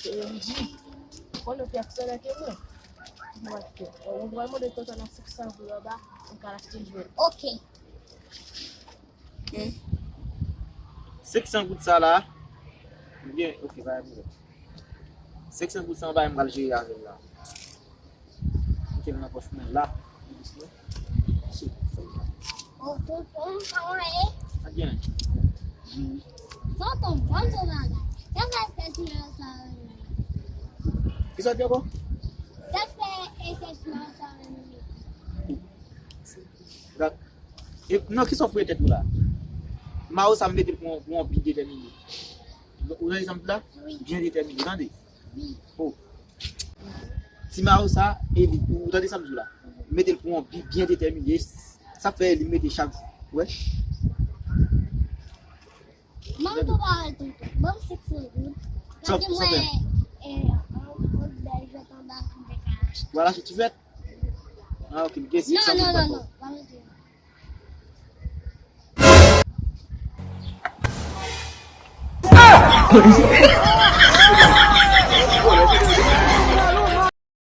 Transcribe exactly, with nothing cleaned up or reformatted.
M di, ou konnen w pi aksyonè ke mwen. Mwen achte. Ou pral mande tonton nan senk san goud anba, ou ka achte jwèt. Ok. Hmm. Senk san goud sa la. Oubyen, ok, pa gen pwoblèm. Senk san goud sa anba, m pral jere avè l la. Kite m nan pòch mwen la. Tonton, kòman ye? Sa gen? Tonton, ban m di w bagay. Sa fè tèt mwen sa renmen. Kisa w di ankò? Sa fè e tèt mwen sa renmen. Dak. E, non, kisa w fouye tèt ou la? Mayo sa m mete l pou yon, pou yon bi detèmine. Ou tande sa m di la? Wi. Byen detèmine, tande? Wi. Oh. Ti mayo sa, e li, ou tande sa m di w la? Mete l pou yon bi byen detèmine. Sa fè li mete chak jou. Wè? Manman tou pa wè tonton. Ban m senk san goud. Sa, gade sa mwen, fè. E, yon bèl jwèt anba, m te ka achte. W al achte ti jwèt? Ah, ok, m gen senk san goud. Non, non, non, non. Pa mete.